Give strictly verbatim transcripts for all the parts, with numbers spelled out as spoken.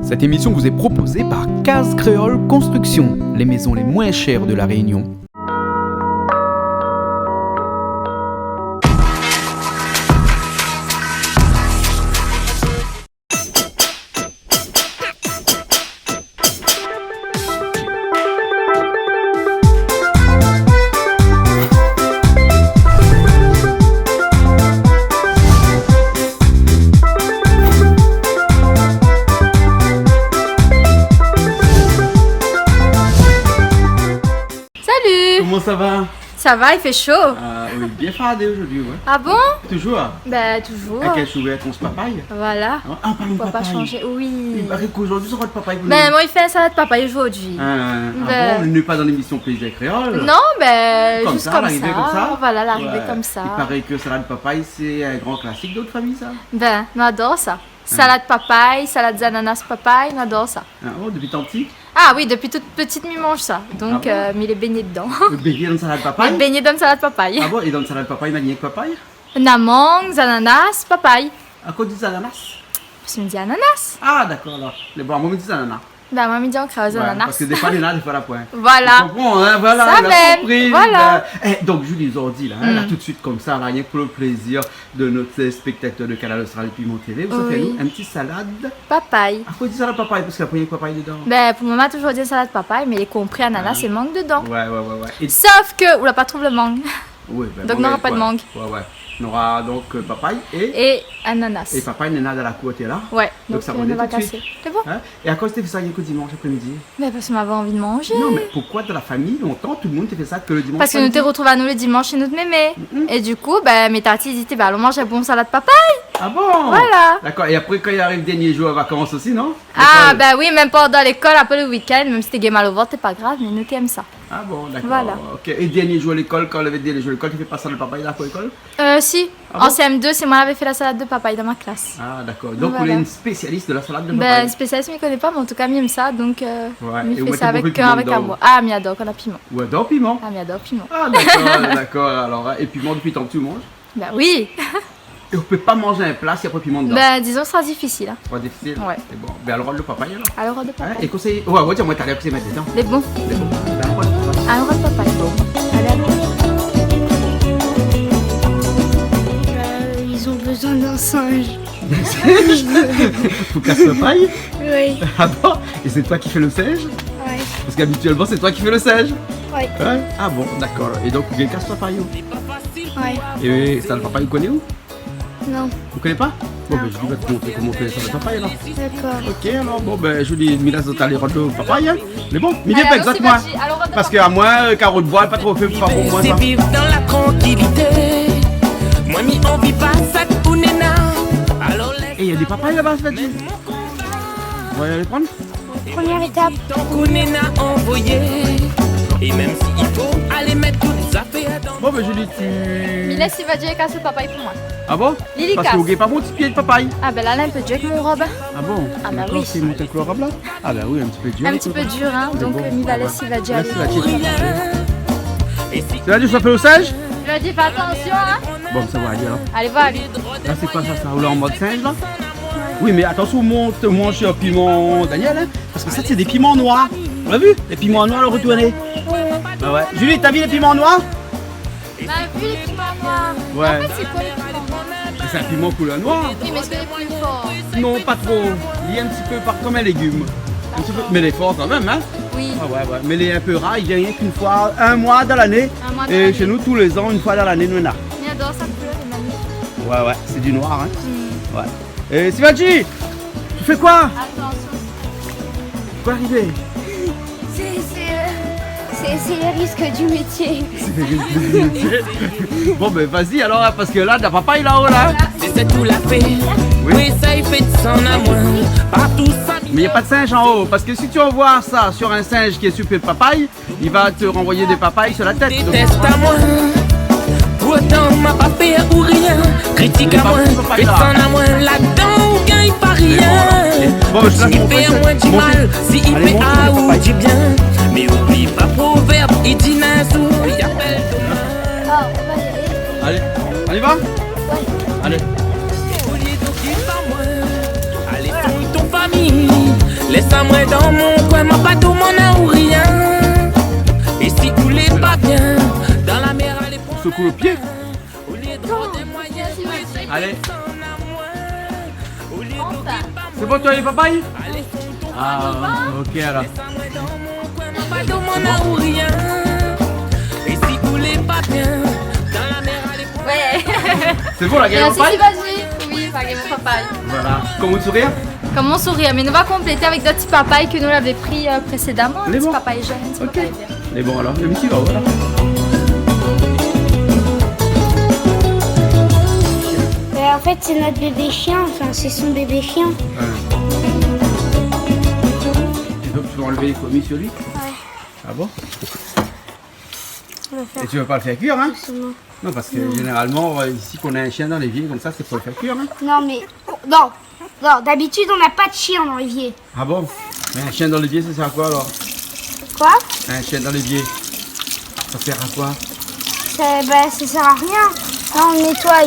Cette émission vous est proposée par Case Créole Construction, les maisons les moins chères de La Réunion. Salut. Koman sa va ? Sa va, i fé sho. Ah oui, bien fardé zordi, ouais. Ah bon ? Toujours ? Ben, toujours. Avèk in sourèr, in tronsh papay ? Voilà. Ah, an parlan de papay. Fo pa shanzé, oui. I paré k'zordi sa sra papay pou nou. Ben, moin la fé salad papay zordi. Ah, ah bon, nou lé pa dan lémisyon Plézir Kréol. Non, ben, zis konmsa, la arivé konmsa. Voilà, la arivé konmsa. Ouais. I paré ke salad papay, sé in gran klasik dan out famiy, sa ? Ben, nou ador sa. Salad papay, salad zananas papay, nou ador sa. Ah bon, dopi tan pti ? Ah oui, dopi tout pti mi manz sa. Donk, euh, mi lé bégné dedan. Ah bon ? Bégné dan salad papay ? Bégné dan salad papay. Ah bon, é dan salad papay, na rienk papay ? Na mang, zananas, papay. Akoz ou di zananas ? Parske mi di ananas. Ah, dakor, alor. Mé bon, moin mi di zananas. Ben, moin mi di an kréol zananas. Ouais, parske défoi néna, défoi na poin. Voilà. Ou konpran, hein, voilà, ou la konpri. Sa mèm, voilà. Ben, eh, donk, Julie, zordi la, hein, la, tout de suite konmsa, la, rienk pou le plézir de nout téléspektatèr de Kanal Austral Piment T V, ou sa fé anou in ti salad papay. Akoz ou di salad papay ? Parske na poin papay dedan. Ben, pou moin, ma touzour di salad papay, mé lé konpri ananas é mang dedan. Ouais, ouais, ouais, ouais. É sof ke ou la pa trouv le mang. Oui, ben, donk, nora pa de mang. Ouais, ouais. Nora donk, euh, papay é ananas. É papay néna dan la kour, té la. Ouais, donk, euh, nou va kasé. Donk sa i revien tout de suite. Sé bon. Hein ? É akoz ou té fé sa rienk dimansh apré-midi ? Ben, parske moin lavé anvi de manzé. Non, mé poukosa dan la famiy, lontan, tout le moun té fé sa ke le dimansh apré-midi ? Parske nou té retrouv anou le dimansh shé nout mémé. Mm. É du kou, ben, mé tati i di, té, ben, alon manz in bon salad papay. Ah bon ? Voilà. Dakor. É apré, kan i ariv dernié zour vakans osi, non ? Ah, ben oui, mèm pandan lékol, apré le week-end, mèm si té gingn mal o vant, té pa grav, mé nou té èm sa. Ah bon, dakor. Voilà. Ok. É dernié zour lékol, kan lavé dernié zour lékol, té fé pa salad papay la pou lékol ? Euh, si. Ah bon ? An C M deux, sé moin lavé fé la salad de papay dan ma klas. Ah, dakor. Donk, ou lé in spésialis de la salad de papay. Ben, spésialis, mi koné pa, mé an tou ka, mi èm sa, donk, euh, mi fé sa avèk kèr, avèk amour. Ah, mi ador kan na piman. Ou ador piman ? Ah, mi ador piman. Ah, dakor, dakor. Alor, hein, é piman, dopi tan pti ou manz ? Ben oui. É ou pé pa manz in pla si na poin piman dedan ? Ben, dizon, sra difisil, hein. Sra difisil ? Ouais. Sé bon. Ben, alor, rod le papay, alor. Alor, rod le papay. Hein ? É konsèy, ouais, ouais, di amoin talèr kosa i mèt dedan. Lé bon. Lé bon. Ben, alor, rod le papay. Lé bon. Alé, alé. Euh, ils ont besoin d'un singe. Pou kas papay ? Oui. Ah bon ? É sé toi ki fé le sinz ? Ouais. Parske abitièlman, sé toi ki fé le sinz ? Ouais. Hein ? Ah bon, dakor. É donk, ou gingn kas papay, ou ? Ouais. É salad papay, ou koné, ou ? Non. Ou koné pa ? Bon, ben, mi sa amontr aou koman fé salad papay, alor. Dakor. Ok, alor, bon, ben, Julie, mi lès azot alé rod le papay, hein. Mé bon, mi vien avèk zot, moin. Alé, alon, Sivadji, alon, rod le papay. Parske amoin, euh, karot boi, pa tro fé, pa pou moin, sa. Sé viv dan la trankilité. Moin, mi anvi pa sa ou néna. Alor, lès... É, na dé papay laba, Sivadji. Ou va alé pran ? Première étape. Tank ou néna anvoyé. É mèm si i fo alé mèt tout zafèr dan... Bon, ben, Julie, tu... Mi lès Sivadji kas le papay pou moin. Ah bon ? Li, li kas. Parske ou gingn pa mon ti pié de papay. Ah ben la, la in pé dir avèk mon rob. Ah bon ? Ah ben oui. Dakor, sé mon rob la ? Ah ben oui, in ti pé dir. In ti pé dir, hein. Donk, euh, mi va lès Sivadji alé. Lès Sivadji. Sivadji, ou sa fé le sinz ? Sivadji, fé atansion, hein. Bon, sa va alé, alor. Alé, va alé. La, sé koi sa, sa ? Ou lé an mod sinz, la ? Oui, mé atansion, ou mont, ou manz piman, Daniel, hein. Parske sa, sé dé piman noir. Ou la vu ? Dé piman noir, la retourné. Bah ouais. Julie, ou la vu lé piman noir ? Ma vi lé piman noir. Ouais. An fèt, sé koi lé piman noir ? Sé in piman koulèr noir. Oui, mé èske lé pli for ? Non, pa tro. Li lé in ti pé par-, konm in légim. In ti pé, mé lé for kan mèm, hein ? Oui. Ah ouais, ouais. Mé lé in pé rar, i vien rienk in foi, in moi dan lané. In moi dan lané. É shé nou, tou lé zan, in foi dan lané, nou néna. Mi ador sa koulèr, lé magnifik. Ouais, ouais, sé di noir, hein ? Mm. Ouais. Eh, Sivadji, tu fais quoi ? Attention. Quoi arrivé ? C'est, c'est, euh, c'est, c'est les risques du métier. C'est les risques du métier. Bon, ben, vas-y alors, hein, parce que là, t'as papa, il est en haut, là, hein. Voilà. Sé sèt ou la fé. Oui. Oui, sa i fé désann amoin. Partou sa... Mais il n'y a pas de singe en haut, parce que si tu envoies ça sur un singe qui est sur pied de papaye, il va te renvoyer des papayes sur la tête. Détèst amoin. Pourtan, ma pa fé ou rien. Kritik amoin, désann amoin, ladan ou gingn pa rien. Bon, je lâche mon... Si i fé amoin di mal, si i fé aou di bien. Mé oubli pa provèrb, i di in zour, i apèl domin. Ah, on va y aller. Allez, on y va ? Ouais. Allez. Olié d'okip amoin, alé song ton fami. Moin dan mon koin, ma pa domann aou rien. É si ou lé pa bien, dan la mèr alé pran. Sekou le pié. Alé. Sé bon, ou la papay ? Ah, ok, alor. Ouais. Sé bon, la gèl papay ? Mèrsi, Sylvie. Oui, la gèl papay. Voilà. Konm out sourir ? Konm mon sourir, mé nou va konplété avèk dot ti papay ke nou lavé pri, euh, présédaman, in ti papay jone, in ti papay vèr. Lé bon alor, mé si, voilà. Euh, en fait, c'est notre bébé chien, enfin, c'est son bébé chien. Ouais. Et donc, tu vas enlever les fourmis sur lui ? Ouais. Ah bon ? On va faire doucement. Et tu veux pas le faire cuire, hein ? Non, parce que généralement, euh, ici, qu'on a un chien dans l'évier, comme ça, c'est pour le faire cuire, hein ? Non, mais, non, non, d'habitude, on n'a pas de chien dans l'évier. Ah bon ? Mais un chien dans l'évier, ça sert à quoi, alors ? Quoi ? Un chien dans l'évier, ça sert à quoi ? Ça, bah, ça sert à rien. Là, on nettoie.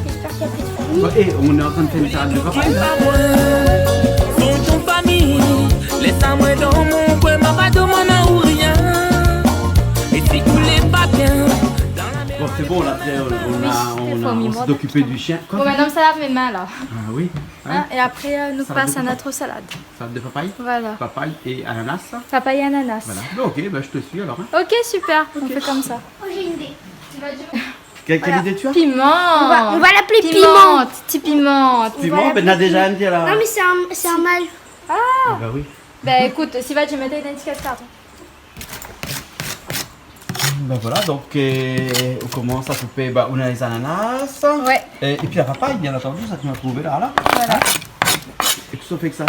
J'espère qu'il y a plus de famille. Bah, eh, on est en train de faire une salade de papay, là. Son ton fami, lès amoin dan mon koin, ma pa domann aou rien. É si ou lé pa bien, dan la mèr. Bon, c'est bon, là, on a, on a, on s'est occupé du chien. Bon, maintenant, ça lave mes mains, là. Ah oui, hein ? Hein, et après, euh, nous passe à notre salade. Salade de papay ? Voilà. Papay et ananas, ça ? Papay et ananas. Voilà. Bon, ok, bah, je te suis alors, hein. Ok, super. On fait comme ça. Oh, j'ai une idée. Quelle, quelle idée tu as ? Piment. On va, on va l'appeler Piment. Piment, ti Piment. Piment, ben, on a déjà un, là. Non, mais c'est un, c'est un mâle. Ah. Ah, bah oui. Ben, écoute, si va, tu mets une étiquette, pardon. Ben voilà, donc, euh, on commence à couper, bah, on a les ananas. Ouais. Et, et puis la papaye, bien entendu, ça tu m'as trouvé là, là. Voilà. Hein ? Et qu'est-ce qu'on fait avec ça ?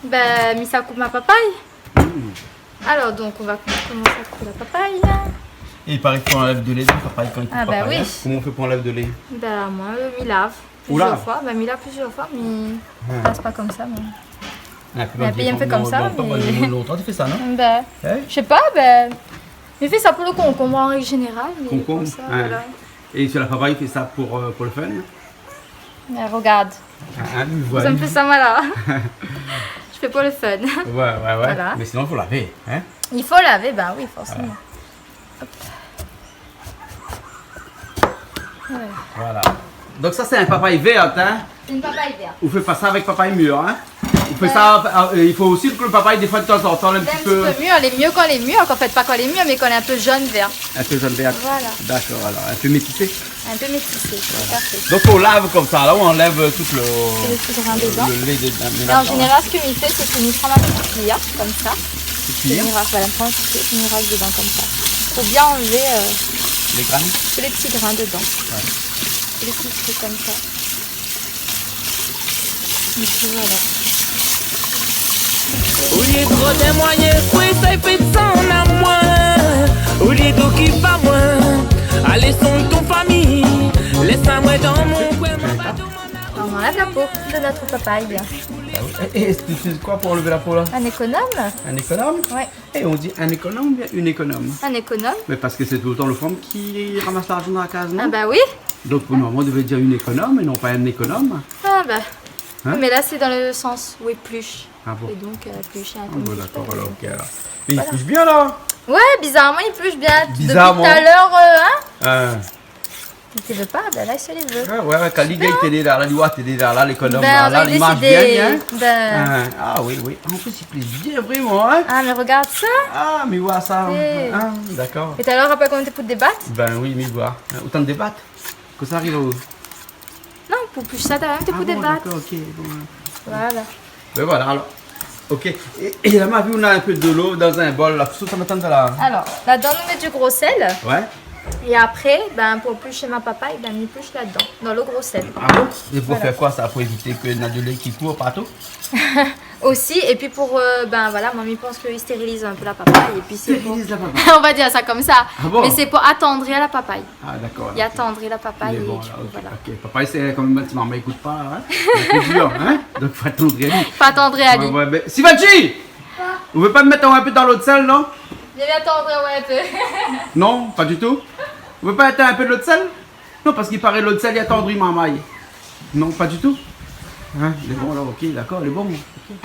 Ben, mi sa koup ma papaye. Mmh. Alors, donc, on va commencer à couper la papaye. Et il paraît qu'il faut enlever de lait dans la papaye quand il coupe papaye, hein. Ah, bah oui. Comment on fait pour enlever de lait ? Ben, moi, euh, mi lav plusieurs fois. Ben, mi lav plusieurs fois, mais mi passe pas comme ça, moi. Ah, puis, ben, mi fé konmsa, mé lontan ou fé sa, non ? Ben, mi fé sa pou le konkonm, an règ zénéral, mé konmsa, voilà. Et sur la papaye, tu fais ça pour, euh, pour le fun ? Mais regarde. Ah, hein, voilà. Ça me fait ça, voilà. Je fais pour le fun. Ouais, ouais, ouais. Voilà. Mais sinon, il faut laver, hein ? Il faut laver, bah oui, forcément. Voilà. Hop. Voilà. Voilà. Donc ça, c'est un papaye verte, hein ? C'est une papaye verte. On fait pas ça avec papaye mûre, hein ? On fait ça, euh, il faut aussi que le papaye, des fois, de temps en temps, un petit peu mûr. Lé mié kan lé mûr, an fèt, pa kan lé mûr, mé kan lé in pé zone vèr. Un peu jaune verte. Voilà. D'accord, alors, un peu métissé. Un peu métissé, tout à fait. Donc on lave comme ça, là, on enlève tout le, le petit grain dedans. Le lait de, de, de... Et en général, ce que mi fé, c'est que mi pran in ti kuiyèr, konmsa. Ti kuiyèr ? Mi ras, voilà, mi pran in ti kuiyèr, mi ras dedan konmsa. Pour bien enlever, euh, les graines ? Tous les petits grains dedans. Ouais. Tous les petits trucs comme ça. Et puis voilà. Olié tro témoigné, foué sa i fé desann amoin. Olié d'okip amoin, alé son ton fami. Lès amoin dan mon koin, ma pa domann. On enlève la peau de notre papaye. Ah oui. Et, et c'est, c'est quoi pour enlever la peau, là ? Un économe. Un économe ? Ouais. Eh, on dit un économe ou bien une économe ? Un économe. Mais parce que c'est tout le temps le femme qui ramasse l'argent dans la case, non ? Ah bah oui. Donc, pour nous, on devait dire une économe et non pas un économe. Ah bah. Hein ? Mais là, c'est dans le sens où épluche. Ah bon ? Et donc, euh, éplucher un peu. Ah bon, d'accord, alors, ok, alors. Mais il épluche bien, là. Ouais, bizarrement, il épluche bien. Depuis tout à l'heure, euh, hein ? Hein. Li té vé pa, ben la, li sé lé vé. Ah ouais, ouais, kan li gingn télé la, la, li wa télé la, la, lékonom la, la, li marsh bien, hein. Ben, on va décider. Ben. Ah oui, oui. An plis, li plé bien, vréman, hein. Ah, mé regard sa. Ah, mé wa sa. Eh. Ah, dakor. É talèr, rapèl kan nou té pou débat ? Ben oui, mé wa. Hein, otan débat. Kosa i ariv aou ? Non, pou plish sa, talèr, nou té pou débat. Ah bon, dakor, ok, bon, ouais. Voilà. Ben voilà, alor. Ok. É, é la, ma vi, ou na in pé dolo dan in bol la. Kosa ou sa mèt dedan la ? Alor, ladan, nou mèt du gro sèl. Ouais. É apré, ben, pou plish ma papay, ben, mi plish ladan, dan lo gro sèl. Ah bon ? Voilà. É pou fé koi sa ? Pou évité ke na de lé ki kour partou ? Osi, épi pou, euh, ben, voilà, moin, mi pans ke i stériliz in pé la papay, épi sé pou... Stériliz la papay. On va dire ça comme ça. Ah bon ? Mé sé pou atandri la papay. Ah, dakor. Li atandri la papay. Mé bon, é du kou, ok, voilà. Ok. Papay, sé kan mèm in ti marmay i gout pa, hein. Sé dur, hein. Donk, fo atandri ali. Fo atandri ali. Ouais, ouais, mé Sivaji ! Koi ? Ou vé pa mèt in pé dan lo sèl, non ? Mi vé atandri, ouais, in pé. Non, pa ditou. Ou vé pa mèt in pé dan lo sèl ? Non, parske i paré lo sèl i atandri marmay. Non, pa ditou. Hein, lé bon la, ok, d'accord, lé bon. Ok.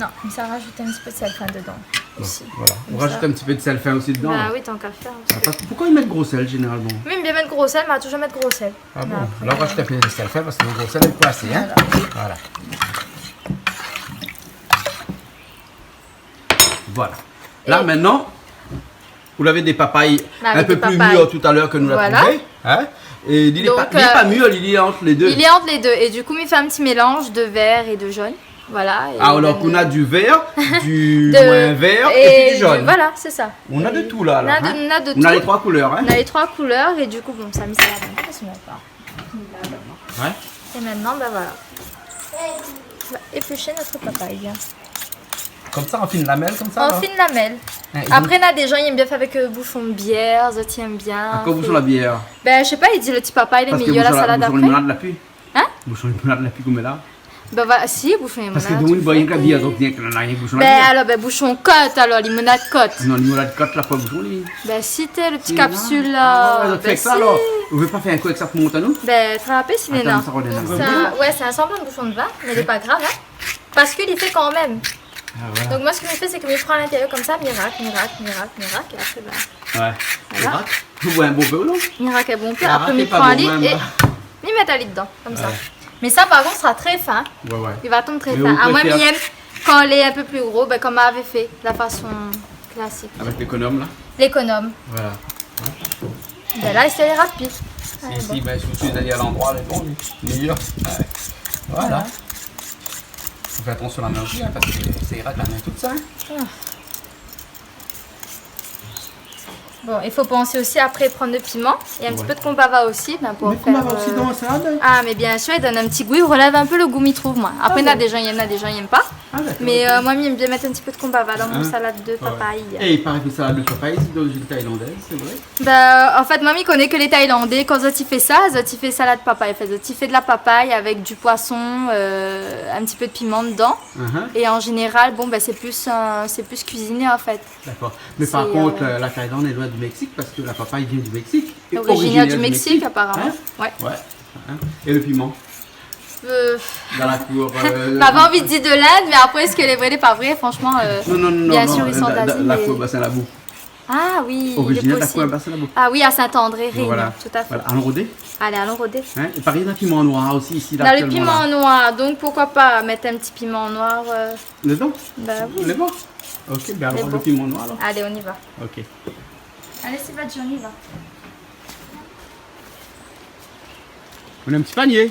Non, mi sa rajout in ti pé de sèl fin dedan osi. Bon, voilà. Konmsa. On rajoute un petit peu de sel fin aussi dedans, là. Bah oui, tant qu'à faire. Ah, parce que pourquoi ils mettent gros sel généralement ? Mi èm bien mèt gro sèl, ma toujour mèt gro sèl. Ah bon ? Mé apré, la, on rajout un peu de sel fin parce que le gros sel est pas assez, hein ? Voilà. Voilà. Voilà. Là, maintenant, vous avez des papayes un peu plus mûres tout à l'heure que nous l'avons trouvées, hein ? Bah oui, des papayes. Voilà. Et il est pas, il est pas mur, il est entre les deux. Donc, euh, il est entre les deux. Et du coup, mi fé in ti mélanz de vèr é de zone. Voilà. Ah, alors qu'on a du vert, du moins vert et puis du jaune. De, et du, voilà, c'est ça. On a de tout là, alors, hein ? On a de, on a de tout. On a les trois couleurs, hein ? On a les trois couleurs et du coup, bon, sa mi sa la donn pa, sinon on va pas. Ouais. Et maintenant, bah voilà. On va éplucher notre papaye. Comme ça, en fine lamelle, comme ça, là ? En fine lamelle. Hein, et donc... Après, na des gens, i èm bien fé avèk, euh, bouchon de bière, zot i èm bien fé... Akoz bouchon la bière ? Ben, je sais pas, i di le ti papay lé méyèr la salad apré. Parce que bouchon, bouchon limonade, la pu. Hein ? Bouchon limonade, la pu, comme là. Ben voilà, si, bouchon limonade. Parce que nous, on boit rien que la bière, donc rien que là, rien que bouchon la bière. Ben alors, ben, bouchon Coke, alors, limonade Coke. Non, limonade Coke, la, pas bouchon, lui. Ben si, t'es le petit capsule, là. Ah, ouais, ouais, donc ben fé sa, si. Alors. Vous voulez pas faire un coup avec ça pour monter, nous ? Ben, trapé, si, Léna. Attends, ça redémarre. Donc, ça, ouais, c'est un semblant de bouchon de vin, mais c'est pas grave, hein. Parce que li fé quand même. Ah, voilà. Donc moi, ce que je fais, c'est que je prends à l'intérieur comme ça, mi rak, mi rak, mi rak, mi rak, et après, ben, voilà. Ouais. Mi rak. Ou boir in bon pé, non ? Mi rak in bon pé, apré mi pran ali é mi mèt ali dedan, konmsa. Ouais. Mé sa, par kont, sra tré fin. Ouais, ouais. Li va tonm tré fin. Mé ou préfèr... Ah, moin, mi èm kan lé in pé pli gro, ben, konm ma la fé, la fason klasik. Avèk lékonom, la ? Lékonom. Voilà. Ben la, sé rapid. Si, si, ben, si ou sui d'aller à l'endroit, lé bon, li. Méyèr. Ouais. Voilà. Voilà. Fo fé atansion la min osi, hein, parce que sa i rat la min tout sa, hein. Ah. Bon, i fo pansé osi apré pran le piman é in ti pé de konbava osi, ben, pou fé, euh... Ouais. Mé konbava osi dan la salad, hein ? Ah, mé bien sir, i donn in ti gou, i relèv in pé le gou, mi trouv, moin. Ah bon ? Apré, na des gens i èm, na des gens i èm pa. Ah, d'accord, ok. Mé, euh, moin, mi èm bien mèt in ti pé de konbava dan mon salad de papay. Ah ouais. É i paré ke salad de papay, sé d'origine thaïlandaise, c'est vrai ? Ben, an fèt, moin, mi koné ke lé Thaïlandais, kan zot i fé sa, zot i fé salad papay. An fèt, zot i fé de la papay avèk du poisson, euh, in ti pé de piman dedan. Mhm. É an zénéral, bon, ben, sé plis, euh, sé plis kuiziné, an fèt. D'accord. Mais par contre, euh, la Thaïlande est loin du Mexique parce que la papaye vient du Mexique. Originaire du Mexique, apparemment. Hein ? Ouais. Ouais. Hein ? Et le piment ? Euh, dan la kour, euh, ma pa anvi dir de l'Inde, mé apré, èske lé vré, lé pa vré, franchman, euh, non, non, non, bien sir, i sort d'Asie, la, la, la kour Bassin Labou. Ah oui, lé posib. Originaire de la kour Bassin Labou. Ah oui, à Saint-André, Réunion, tout à fait. Voilà. Voilà, alon rodé. Allez, alon rodé. Hein ? I paré na piman noir osi isi, la, aktièlman, la. Na le piman noir, donk poukoi pa mèt in ti piman noir, euh... Dedan ? Bah oui. Lé bon ? Ok, ben alon rod le piman noir, alor. Lé bon. Allez, on y va. Ok. Allez, Sivadji, on y va. On a un petit panier.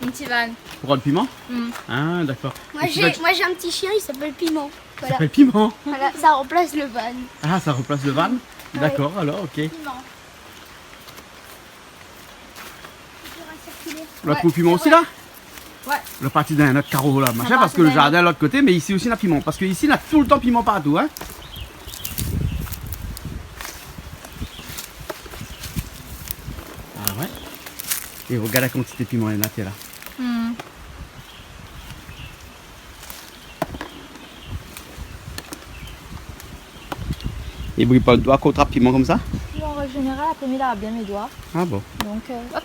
In ti van. Pour le piment ? Mm. Ah, d'accord. Et Sivadji, moi, j'ai, moi, j'ai un petit chien, il s'appelle Piment. Voilà. Il s'appelle Piment. Voilà, ça remplace le van. Ah, ça remplace le van ? Ouais. D'accord, alors, ok. Piment. On va trouver piman aussi, là ? Ouais. Ouais. La parti dan in ot karo la, machin, parske le jardin lé lot koté, mé isi osi na piman. Parske isi na toultan piman partou, hein. Ah ouais. É regard la kantité piman néna la. Hmm. I bril pa out doi kan ou trap piman konmsa ? Non, an règ zénéral, apré mi lav bien mé doi. Ah bon ? Donk, euh, hop.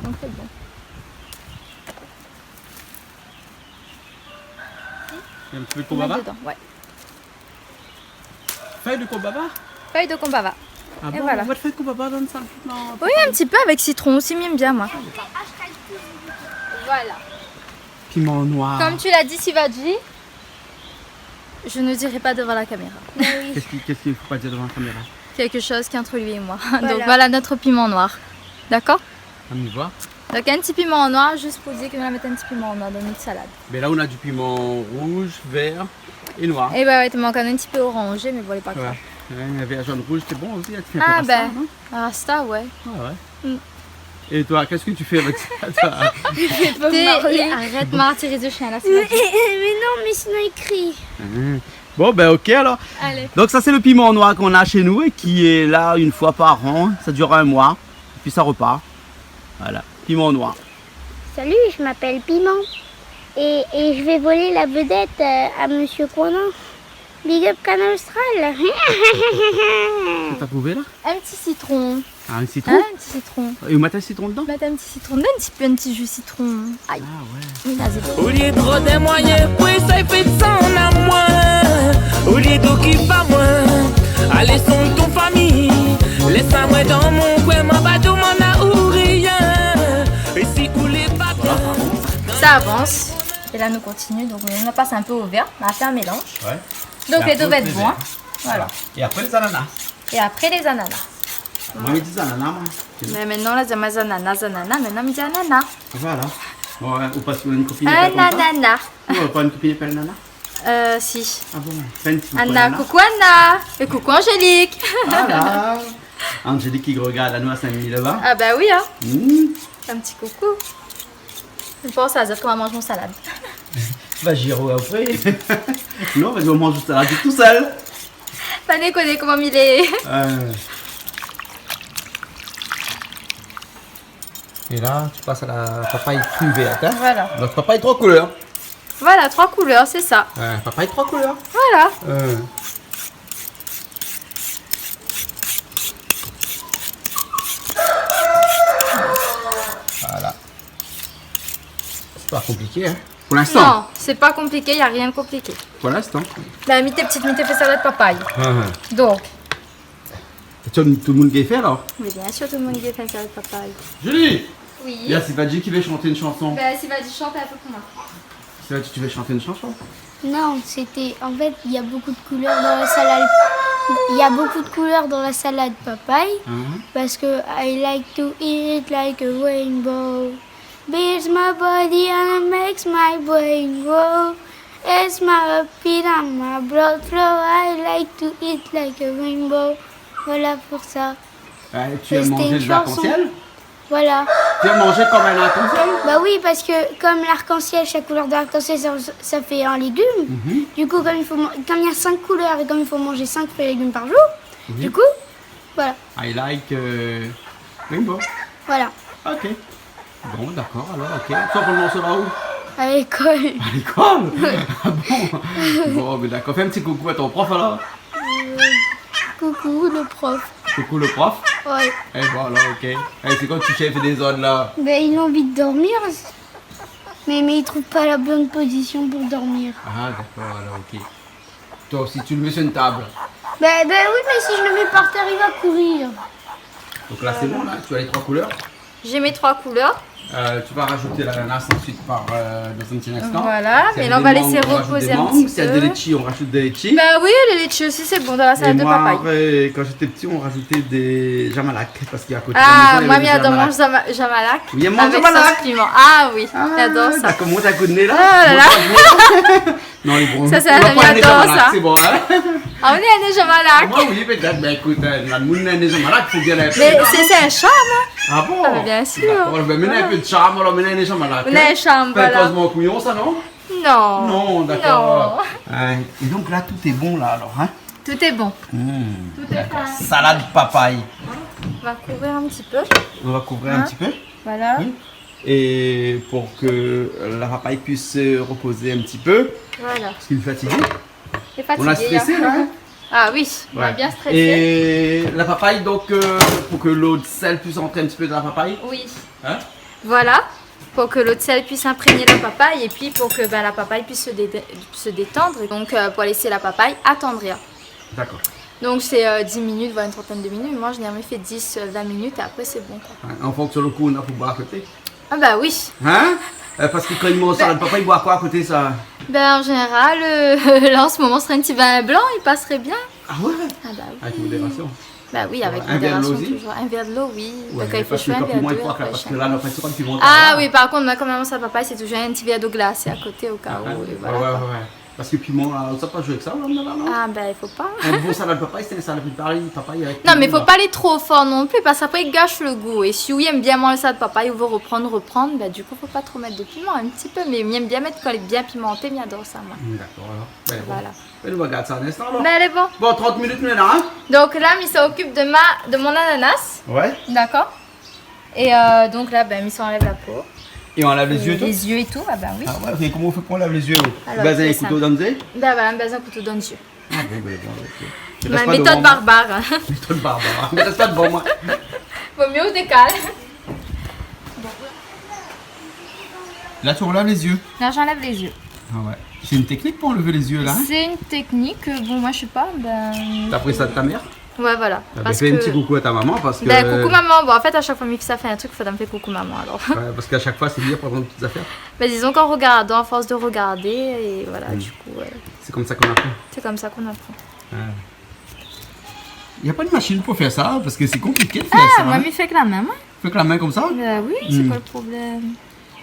Donk, sé bon. In ti pé de konbava ? Mèt dedan, ouais. Fèy de konbava ? Fèy de konbava. Ah bon, voilà. Ou mèt fèy de konbava dan sa ? Non, oui, pa in ti pé avèk sitron osi, mi èm bien, moin. Voilà. Piman noir. Comme tu l'as dit, Sivadji, je ne dirai pas devant la caméra. Mais oui. Qu'est-ce qui, qu'est-ce qu'il faut pas dire devant la caméra ? Quelque chose qui est entre lui et moi. Voilà. Donc voilà notre piment noir. D'accord ? On y voit. Donk, in ti piman noir, zis pou dir ke nou la mèt in ti piman noir dan nout salad. Mé la, on a du piment rouge, vert et noir. É ben ouais, té mank in ti pé oranzé, mé bon, lé pa grav. Ouais. Ouais, vert, jaune, rouge, c'est bon aussi, hein, tu fais un peu rasta, non ? Ah ben, rasta, ouais. Ouais, ouais. Mm. Et toi, qu'est-ce que tu fais avec ça, toi ? Té, arèt martiriz le shien, la, sé... Mais, mais non, mais sinon il crie. Hein. Bon, ben, ok, alors. Allez. Donc, ça, c'est le piment noir qu'on a chez nous et qui est là une fois par an. Ça dure un mois, puis ça repart. Voilà, piment noir. Salut, je m'appelle Piment et, et je vais voler la vedette, euh, à Monsieur Coinan. Big up Kanal Austral. Sa ou la trouvé la ? In ti sitron. Ah, in sitron ? In ti sitron. É ou mèt in sitron dedan ? Mèt in ti sitron dedan, in ti pé, in ti ju sitron. Ay. Ah ouais. Vas-y. Olié trouv dé moiyin pou éséy fé désann amoin, olié d'okip amoin, alé song ton fami, lès amoin dan mon koin, ma pa domann aou rien. É si ou lé pa bien. Sa i avans. É la nou kontinié. Donk nou la pas in pé o vèr, nou la fé in mélanz. Ouais. Donk lé dé va èt bon, in. Voilà. É apré lé zanana. É apré lé zanana. Moin mi di zanana, moin. Mé mintnan la, zama zanana, zanana, mintnan mi di anana. Voilà. Bon, ouais, ou pas in kopine i apèl konmsa ? Anana. Non, pa in kopine i apèl Nana ? Euh, si. Ah bon, pa in ti koukou Anna. Anna, koukou Anna. É koukou Angélique. Voilà. Angélique ki rogard anou a Saint-Denis laba. Ah bah oui, in. Hmm. In ti koukou. Mi pans azot koman manz mon salad. Va zéré apré. Non, vas-y, ou manz out salad tousèl. Pa dékoné, koman mi lé. Euh. É la, ou pas a la papay kri vèrt, in ? Voilà. Donk papay troi koulèr. Voilà, troi koulèr, sé sa. Ouais, papay troi koulèr. Voilà. Euh. Voilà. Sé pa konpliké, in. Pou linstan. Non, sé pa konpliké, na rien konpliké. Pou linstan. Bin, mi té ptit, mi té fé salad papay. Ah, ah. Donk. É tout, tout le moun i gingn fé alor ? Mé bien sir, tout le moun i gingn fé salad papay. Julie ! Oui. Na Sivadji ki vé shant in shanson. Bin, Sivadji, shant in pé pou moin. Sivadji, tu veux chanter une chanson ? Non, c'était, en fait, il y a beaucoup de couleurs dans la salade. Il y a beaucoup de couleurs dans la salade papaye, mhm, parce que I like to eat like a rainbow. Builds my body and it makes my brain grow. It's my heartbeat and my blood flow. I like to eat like a rainbow. Voilà pour ça. Euh, tu aimes manger de l'arc-en-ciel ? C'était une chanson. Voilà. Tu aimes manger comme un arc-en-ciel ? Bah oui, parce que comme l'arc-en-ciel, chaque couleur de l'arc-en-ciel, ça, ça fait un légume. Mhm. Du coup, comme il faut man-, comme il y a cinq couleurs et comme il faut manger cinq fruits et légumes par jour, mhm, du coup, voilà. I like, euh, rainbow. Voilà. Ok. Bon, d'accord, alors, ok. Sa ou aprann morso la ou ? À l'école. À l'école ? Ah bon ? Bon, mé d'accord. Fé in ti koukou à ton prof, alors. Euh, coucou le prof. Coucou le prof ? Ouais. Eh bon, alors, ok. Eh, c'est quoi que tu fais des ordres, là ? Ben, il a envie de dormir. Mais, mais il trouve pas la bonne position pour dormir. Ah, d'accord, alors, ok. Toi aussi, tu le mets sur une table ? Ben, ben oui, mais si je le mets par terre, il va courir. Donc là, c'est bon, là, tu as les trois couleurs ? J'ai mes trois couleurs. Euh, tu vas rajouter l'ananas ensuite par, euh, dans un petit instant. Voilà, mais là, on va laisser reposer un petit peu. S'il y a des mangues, on rajoute des mangues. S'il y a des litchis, on rajoute des litchis. Bah oui, les litchis aussi, c'est bon dans la salade de papaye. Et moi, euh, quand j'étais petit, on rajoutait des jamalak parce qu'il y a à côté de la maison, il y avait des jamalak. Ah, moi, mi ador manz zama-, jamalak avec sauce piment. Oui, elle mange jamalak. Ah oui, j'adore ça. Ah, d'accord, montre un coup de nez, là. Oh là là. Montre un coup de nez. Non, lé bon. Sa, sé in zanmi i ador sa. Ou la pran in jamalak, sé bon, in ? Ah, ou néna in jamalak. Moin, oui, pétèt. Bin, ékout, in, la moun néna in jamalak, fo bien in pé, non ? Mé sé, sé in sharm, in. Ah bon ? Ah, mé bien sir. Dakor, bin, mintnan, in pé de sharm, alor, mintnan, in jamalak, in. Voilà. In sharm, voilà. Fé in kozman kouyon, sa, non ? Non. Non, dakor. Non. In, é donk la, tout est bon, la, alor, in ? Tout est bon. Hmm, dakor. Tout est prêt. Salad papay. On va couvrir un petit peu. On va couvrir un petit peu. Hein ? Voilà. Oui. Et pour que la papaye puisse se reposer un petit peu. Voilà. Parce qu'il est fatigué. Il est fatigué, hein. On l'a stressé, là, hein ? Ah oui, on l'a bien stressé. Ouais. Et la papaye, donc, euh, pour que l'eau de sel puisse entrer un petit peu dans la papaye. Oui. Hein ? Voilà, pour que l'eau de sel puisse imprégner la papaye et puis pour que, ben, la papaye puisse se dé-, se détendre. Donc, euh, pour laisser la papaye attendrir. Dakor. Donk sé, euh, dix minutes, voire une trentaine de minutes. Moi, généralement, mi fé dix, euh, vingt minutes et après, c'est bon, quoi. Ouais, an fonksyon lo kou ou na pou boir a koté. Ah bah oui. Hein ? Euh, parce que quand il mange salade papaye, il boit quoi à côté, ça ? Ben, en général, euh, là, en ce moment, ce serait un petit vin blanc, il passerait bien. Ah ouais ? Ah bah oui. Avec modération. Bah oui, avec modération, toujours. Ouais, un verre de l'eau, oui. Ouais, parce que quand piment, il faut un verre, parce que là, on a pas trop de piment, là. Ah oui, par contre, moi, quand même, sa papaye, c'est toujours un petit verre d'eau glacée à côté, au cas où, et voilà, quoi. Ah, ouais, ouais, ouais. Parce que piment, là, sa pa zoué avèk sa, là, non ? Ah, ben, il faut pas. Un bon salade papaye, c'est un salade papaye, papaye avec piment, là. Non, mais faut pas aller trop fort non plus, parce qu'après, il gâche le goût. Et si ou i èm bien manz salad papay, ou vé reprann, reprann, ben, du coup, faut pas trop mettre de piment, un petit peu, mais mi èm bien mèt kan lé bien pimanté, mi ador sa, moin. Mm, dakor, alor. Ben, bon. Voilà. Ben, nou va gard sa in instan, alor. Ben, lé bon. Bon, trente minutes, nou lé la, hein ? Donk la, mi sa okip de ma, de mon ananas. Ouais. Dakor ? É, euh, donk la, ben, mi sa anlèv la po. É ou anlèv lé zié é tout ? Lé zié é tout, ah ben oui. Ah ouais, mé koman ou fé pou anlèv lé zié, ou ? Alor, mi bèz in kouto dan lé zié ? Ben voilà, mi bèz in kouto dan lé zié. Ah bon, ben, bon, ok. Ma métod barbar, hein. Métod barbar. Mé rès pa dovan moin. Vo myé ou dékal. La, tu enlèves les yeux. La, j'enlève les yeux. Ah ouais. C'est une technique pour enlever les yeux, là, hein ? C'est une technique, euh, bon, moi, je sais pas, ben... T'as appris ça de ta mère ? Ouais, voilà. Ah ben, fais un petit coucou à ta maman parce que... Ben, coucou maman. Bon, en fait, à chaque fois, mi fé sa fé in truc, fo mi fé coucou maman, alors. Ouais, parce qu'à chaque fois, c'est dur pour prendre toutes les affaires. Ben, disons qu'en regardant, à force de regarder, et voilà, du coup, ouais. C'est comme ça qu'on apprend. C'est comme ça qu'on apprend. Ah. Y a pas de machine pour faire ça, parce que c'est compliqué de faire ça, hein. Ah, moin, mi fé avèk la min, moin. Fé avèk la min konmsa ? Ben oui, c'est quoi le problème ?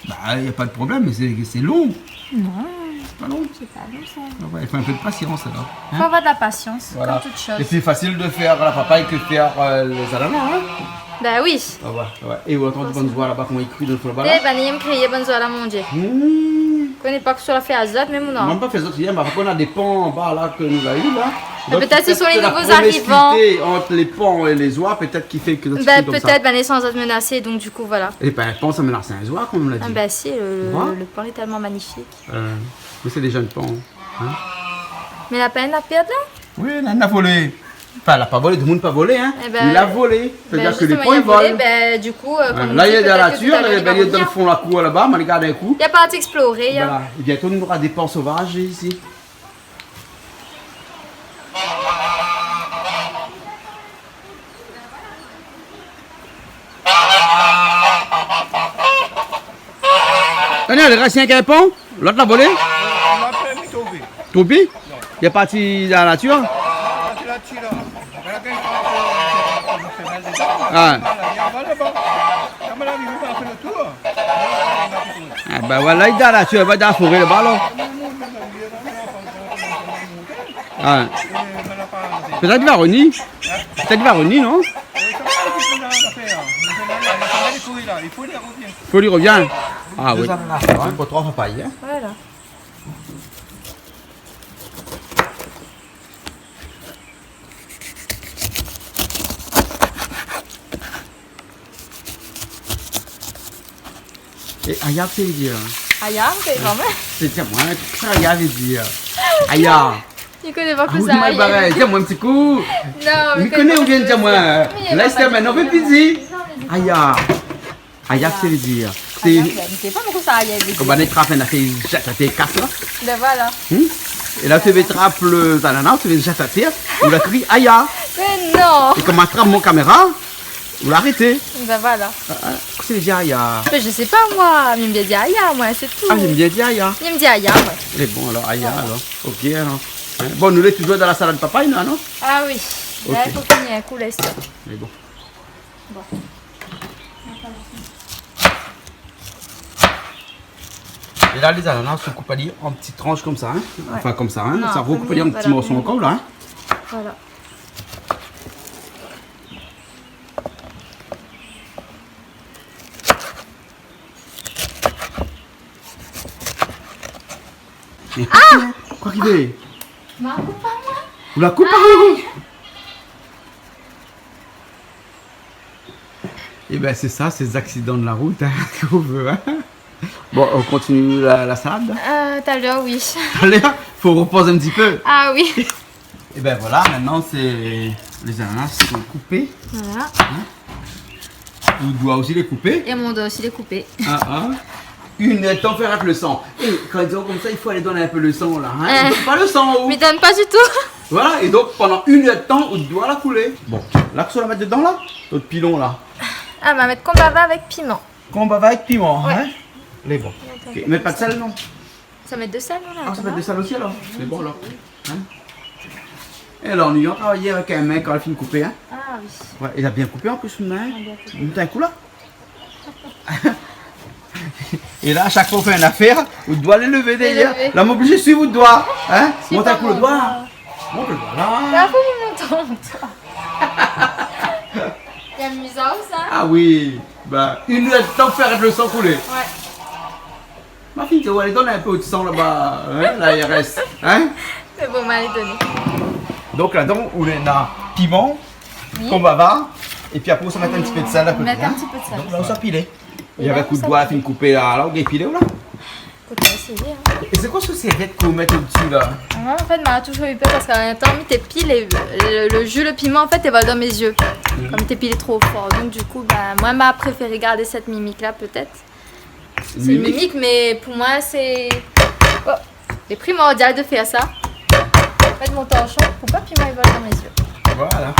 Bah, y a pas de problème, mais c'est, c'est long. Non, c'est pas long, ça. Ah ouais, il faut un peu de patience, alors, hein ? Faut avoir de la patience, comme toute chose. Voilà. Et puis, facile de faire la papaye que faire, euh, les ananas, hein ? Ben oui. Ah ouais, ouais. É ou antann bann zwa laba, koman i kri dan lo fon laba la ? Eh ben, i yèm krié bann zwa la, mon Dieu. Hmm. Koné pa kosa la fé azot, mé mon... Moin la pa fé azot, mé par kont, na dé pan anba la ke nou la u la. Donk pétèt sé pétèt sé lé nouvo arivan. La promiskuité ant lé pan é lé zwa, pétèt ki fé ke zot i kri konmsa. Ben, pétèt, ben, lé san zot menasé, donk du coup, voilà. É ben, pan sa menas in zwa, konm nou la di. Ah ben si, le, le, le pan lé tèlman magnifik. Euh, mé sé dé jenn pan, hein. Mé la pa inn la pèrd la ? Oui, la, la volé. Enfin, la pa volé, domoun pa volé, hein. Eh ben, li la volé. Sétadir ke lé pan i vol. Ben, justement, li la volé, ben, du coup, euh, konm nou di, pétèt ke talèr li va rovnir. La, li lé dan la natir, li lé dan lo fon la kour laba, mé li gard in kou. Li la parti éksploré, hein. Voilà. É bientô nou nora dé pan sovaz isi. Daniel, rès in kèlpan, lot la volé ? Non, la pa trouvé. Trouvé ? Non. Li la parti dan la natir ? La parti la, la. Ah. Ah ben voilà, li lé dan la natir, li lé dan la foré laba la. Ah. Pétèt li va rovnir. Pétèt li va rovnir, non ? Fo li rovien. Ah oui. Dé ananas, hein, pou troi papay, hein. Voilà. É aya, kosa i vé dir ? Aya, sé koman ? Sé, di amoin, kosa aya i vé dir ? Aya. Li koné pa kosa aya i vé dir. Ah oui, mé parèy, di amoin in ti kou. Non, mé li koné, ou vien di amoin. Mé la, sé koman, non, mé pi di. Non, mé di pa. Aya. Aya, kosa i vé dir ? Aya, sé, mé mi koné pa kosa aya i vé dir. Konm bann i trap in nafèr, i zèt atèr, i kas la. Ben voilà. Hmm ? É la, ou vé trap lé zanana, ou vé zèt atèr, ou la kri aya. Mé non. É konm ma trap mon kaméra, ou la arété. Ben voilà. Ah, ah, kosa i vé dir aya ? Ben, je sais pas, moi. Mi yèm bien dir aya, moin, sé tou. Ah, ou yèm bien dir aya. Mi yèm bien dir aya, moin. Mé bon, alor, aya, alor. Voilà. Ok, alor. Hein ? Bon, nou lé toujour dan la salad papay, non, non ? Ah oui. Ok. La, i fo fini in kou, la, sa. Mé bon. Bon. É la, lé zanana, ou koup ali an ti transh konmsa, hein ? Ouais. Enfin, konmsa, hein ? Non, sa, ou koup ali an ti morso ankor, la, hein ? Voilà. Ah ! Kosa ki fé ? Ma koup amoin. Ou la koup amoin ? Aïe. Eh ben, c'est ça, ces accidents de la route, hein, qu'on veut, hein. Bon, on continue la, la salade ? Euh, talèr, oui. Talèr, faut reposer un petit peu. Ah oui. Et ben voilà, maintenant c'est, les ananas sont coupés. Voilà. Hein ? Ou doi osi lé koupé. É moin doi osi lé koupé. Ah, ah. Une heure de temps faire avec le sang. Et quand ils disent comme ça, il faut aller donner un peu le sang là, hein ? Euh, ils donnent pas le sang, ou ? Mi donn pa ditou. Voilà, et donc pendant une heure de temps, ou doi la koulé. Bon, la, kosa ou la mèt dedan la ? Out pilon la. Ah, ma mèt konbava avèk piman. Konbava avèk piman, hein ? Ouais. Lé bon. Attends, ok. Mèt pa de sèl, non ? Sa mèt de sèl, non, la, non ? Ah, sa mèt de sèl osi, alor. Lé bon, alor. Hein ? É la, nou la travay avèk in min kan la fine koupé, hein ? Ah oui. Ouais, li la bien koupé an plis, son min, hein. Ah, bien koupé. Mont in kou la. É la, shak foi ou fé in nafèr, ou doi alé lévé dèrièr. Lévé. La, mi oblizé suiv out doi, hein ? Suiv pa mon doi. Mont in kou lo doi. Mont lo doi la. La, fo mont lo doi. Lé amizan, sa. Ah oui. Bah, une heure de temps faire le sang couler. Ouais. Ma fine, ou alé donn in pé de san laba, hein, la A R S, hein ? Sé bon, ma alé doné. Donk ladan, ou néna piman, oui, konbava, épi apré, ou sa mèt in ti pé de sèl a koté, hein ? Mèt in ti pé de sèl. Donk la, ou sa pilé. É la, avèk out doi la fine koupé la, la, ou gingn pilé, ou la ? Fo éséyé, in. É sé koi se sèrvièt k'ou mèt o dsi la ? Ah, an fèt, ma la touzour u pèr parske a in tan, mi té pilé lo, lo, lo ji, lo piman, an fèt, té va dan mé zié. Mhm. Kom té pilé tro for. Donk, di kou, ba, moin, ma préféré gard sèt mimik la, pétèt. Sé in mimik, mé pou moin, sé, oh, lé primordial de fèr sa. Mèt mon torshon pou pa piman i vol dan mé zié. Voilà.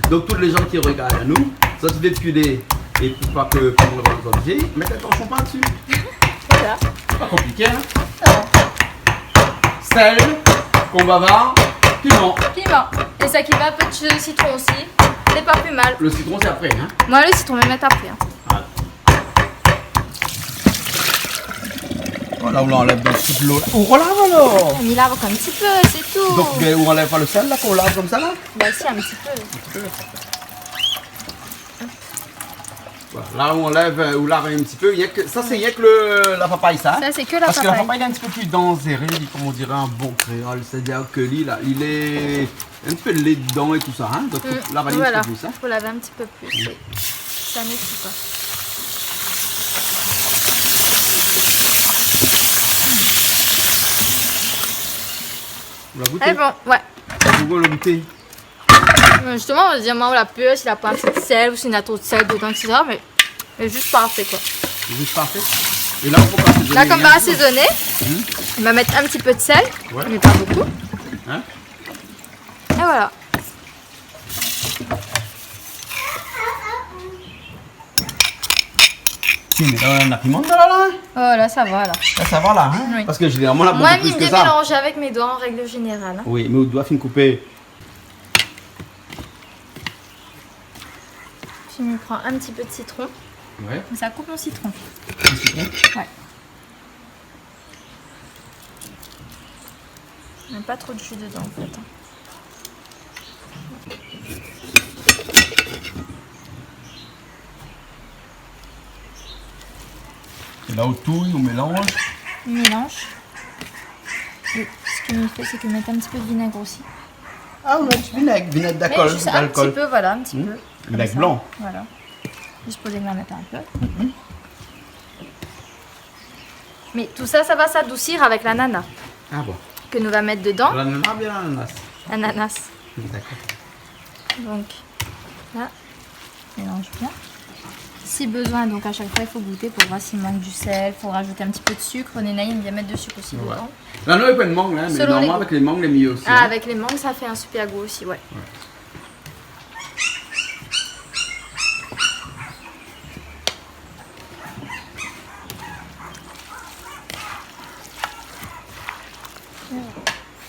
Donk, tout lé jan ki rogard anou, si zot i vé pilé é pou pa ke piman i vol dan zot zié, mèt in torshon par dsi. Voilà. Pa konpliké, in ? Non. Sèl, konbavar, piman. Piman. É sak i va, in pé de sitron osi. Sé pa pli mal. Lo sitron, sé apré, in ? Moin, lo sitron, mi mèt apré, in. Voilà. Voilà, ou anlèv dan tout lo. Ou relav alor ? Mi lav in ti pé, sé tou. Donk, bin, ou anlèv pa lo sèl la, k'ou lav konmsa la ? Ba si, in ti pé. Voilà, la ou anlèv, euh, ou lav in ti pé. Rienk, sa sé rienk lo, la papay sa, in ? Sa sé ke la papay. Parske la papay lé in ti pé pli danzéré, li, kom i diré an bon kréol. Sétadir ke li la, li lé in ti pé lé dedan é tousa, in ? Donk, fo lav in ti pé plis, in ? Fo lav in ti pé plis, oui. Sa néna pa. Ou la gouté ? É bon, ouais. Ou la gouté ? Mé zistoman, ou va dir, moin, ou la pèr, si la poin asé de sèl ou si na tro de sèl dedan, et cetera. Mé, mé zis parfé, koi. Zis parfé. É la, ou fo pa asézoné. La, kom va asézoné, ou va mèt in ti pé de sèl, mé pa bokou. In ? É voilà. Tiens, mé la, na piman la, la, in ? Oh, la, sa va, la. La, sa va, la, in ? Oui. Parske zénéralman, na bokou plis ke sa. Moin, mi mélanz avèk mé doi an règ zénéral, in. Oui, mé out doi fine koupé. Pi mi pran in ti pé de sitron. Ouais. Sa i koup mon sitron. In sitron ? Ouais. Mé pa tro de ji dedan, an fèt, in. É la, ou touy, ou mélanz. Ou mélanz. É sak mi fé, sé ke mi mèt in ti pé de vinèg osi. Ah, ou mèt vinèg, vinèg d'alkol. Mé zis in ti pé, voilà, in ti pé. Vinèg blan. Voilà. Zis pou démèt in pé. Mé tousa, sa va s'adousir avèk lanana. Ah bon. Ke nou va mèt dedan. Lanana oubien lananas ? Lananas. Dakor. Donk, la, mélanz bien. Si bezoin, donk, a shak foi, i fo gouté pou voir si mank du sèl, fo razout in ti pé de sik. Néna i èm bien mèt de sik osi dedan. Ouais. La, nou na pa de mang, in, mé normalman, avèk lé mang, lé mié osi, in. Ah, avèk lé mang, sa i fé in super gou osi, ouais. Ouais.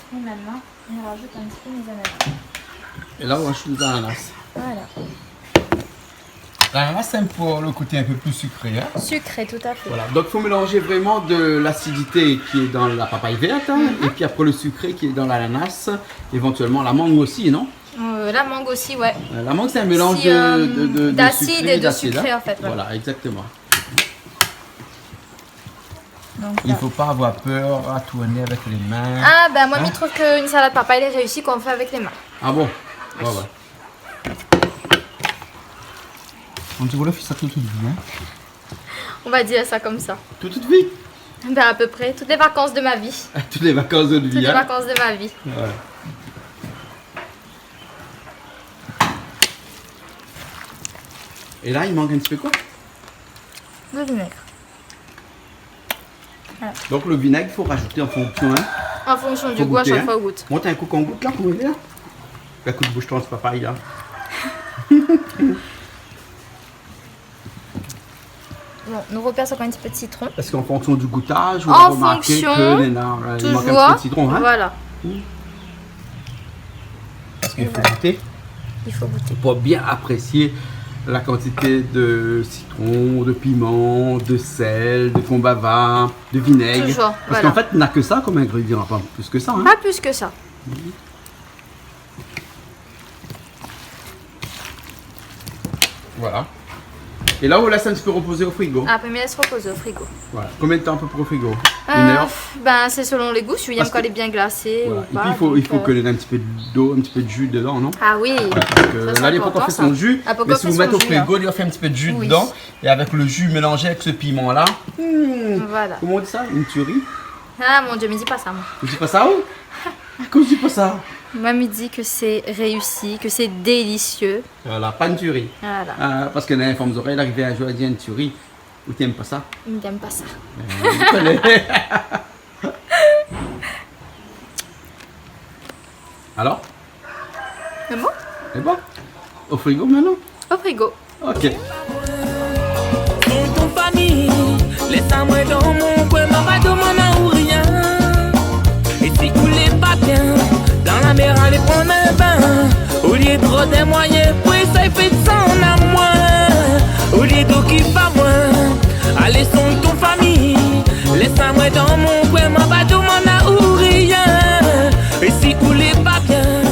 É mintnan, mi razout in ti pé mé zananas. É la, ou razout lé zananas. Voilà. Lananas, sé pou lo koté in pé pli sikré, in. Sikré, tout à fait. Voilà. Donk, fo mélanz vréman de l'asidité ki lé dan la papay vèrt, in, épi apré lo sikré ki lé dan lananas, évantuèlman la mang osi, non ? Euh, la mang osi, ouais. Euh, la mang, sé in mélanz de, euh, de, de, de sikré é d'asid, in. Si, d'asid é de sikré, an fèt, ouais. Voilà, exactement. Donk, i fo pa avoir pèr a tourné avèk lé min. Ah, bin, moin, mi trouv ke in salad papay lé réisi kan ou fé avèk lé min. Ah bon ? Ouais, ouais. Ou la fé sa tout out vi, in ? On va dire ça comme ça. Tout out vi ? Bin, à peu près. Toutes les vacances de ma vie. Toutes les vacances de out vi, in ? Toutes les vacances de ma vie. Ouais. É la, i mank in ti pé koi ? De vinèg. Voilà. Donk, lo vinèg, fo razouté an fonksion, in. An fonksion du gou, a shak foi ou gout. Fo gouté, in. Mont in kou kan ou gout la, koman i lé la. Ékout, boush ton papay la. Bon, nou ropèr ankor in ti pé de sitron. Parske an fonksion du goutaz, ou la romarké ke néna, euh, i mank in ti pé de sitron, in. An fonksion, touzour, voilà. Parske i fo gouté. I fo gouté. Pou bien aprésié la kantité de sitron, de piman, de sèl, de konbavar, de vinèg. Touzour, voilà. Parske an fèt, na ke sa kom ingrédian, pa plis ke sa, in. Pa plis ke sa. Voilà. É la, ou lès in ti pé repozé o frigo. Apré, mi lès repozé o frigo. Voilà. Konbien de tan a pé pré o frigo ? Euh, Inn èr ? Bin, sé selon lé gou. Si ou yèm kan lé bien glasé ou pa, donk, euh, voilà. Parske i fo, i fo ke néna in ti pé d'lo, in ti pé d'ji dedan, non ? Ah oui. Voilà, parske la, li la pankor fé son ji, mé si ou mèt o frigo, li va fé in ti pé d'ji dedan. Oui. É avèk lo ji mélanzé avèk se piman-la, hmm, voilà. Koman i di sa ? In turi ? Ah, mon Dieu, mi di pa sa, moin. Ou di pa sa, ou ? Akoz ou di pa sa ? Moin, mi di ke sé réisi, ke sé délisié. Voilà, pa in turi. Voilà. Ah, parske néna in fanm zorèy, la arivé in zour, la di in turi. Ou té yèm pa sa ? Mi yèm pa sa. Euh, ou koné. Alor ? Sé bon ? Sé bon ? O frigo mintnan ? O frigo. Ok. Ton fami, lès amoin dan mon koin, ma pa domann aou rien. É si ou lé pa bien, dan la mèr alé pran in bin. Olié de rod in moiyin pou éséy fé désann amoin, olié d'okip amoin, alé song ton fami. Lès amoin dan mon koin, ma pa domann aou rien. É si ou lé pa bien,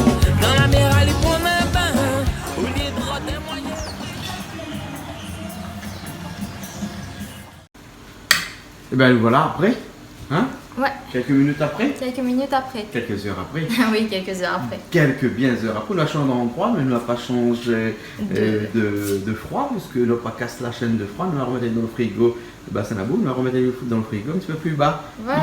dan la mèr alé pran in bin. Olié de rod in moiyin. Ébin, voilà, apré, hein ? Ouais. Kèlk minit apré ? Kèlk minit apré. Kèlk zèr apré. Oui, kèlk zèr apré. Kèlk bien zèr apré. Nou la shanj d'androi, mé nou la pa shanj, euh, de, de froi, parske nou la pa kas la shèn de froi, nou la remèt dan lo frigo. Bin, sa na bou, nou la remèt dan lo frigo in ti pé pli ba,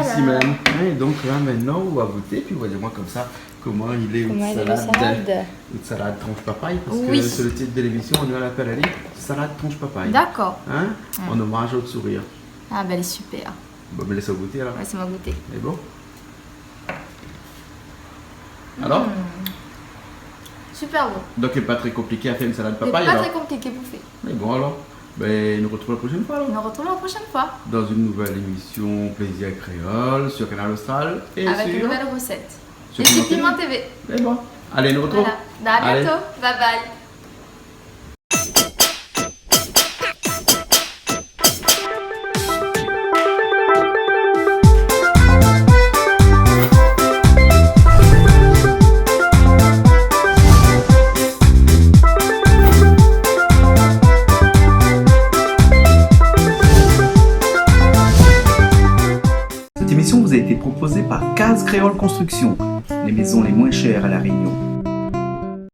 isi mèm. Voilà. Hein, donk la, mintnan, ou va gouté, pi ou va dir amoin konmsa, koman i lé, out salad, out salad transh papay, parske sé lo tit de lémision, nou la apèl ali salad transh papay. Dakor. Hein ? Mm. An omaz out sourir. Ah, bin, lé super. Bon, mé lès aou gouté, alor. Ouais, lès amoin gouté. Lé bon ? Alor ? Mm. Super bon. Donk, lé pa tré konpliké a fé in salad papay, alor ? Lé pa tré konpliké pou fé. Mé bon, alor, bin, nou retrouv la proshèn foi, alor. Nou retrouv la proshèn foi. Dan in nouvèl émision Plaisir Créole sur Kanal Austral é avèk in nouvèl resèt. Sur Piment T V. Piment T V. Mé bon, alé, nou retrouv. Voilà. Alé. À bientôt. Bye bye. Cette émission vous a été proposée par Case Créole Construction, les maisons les moins chères à La Réunion.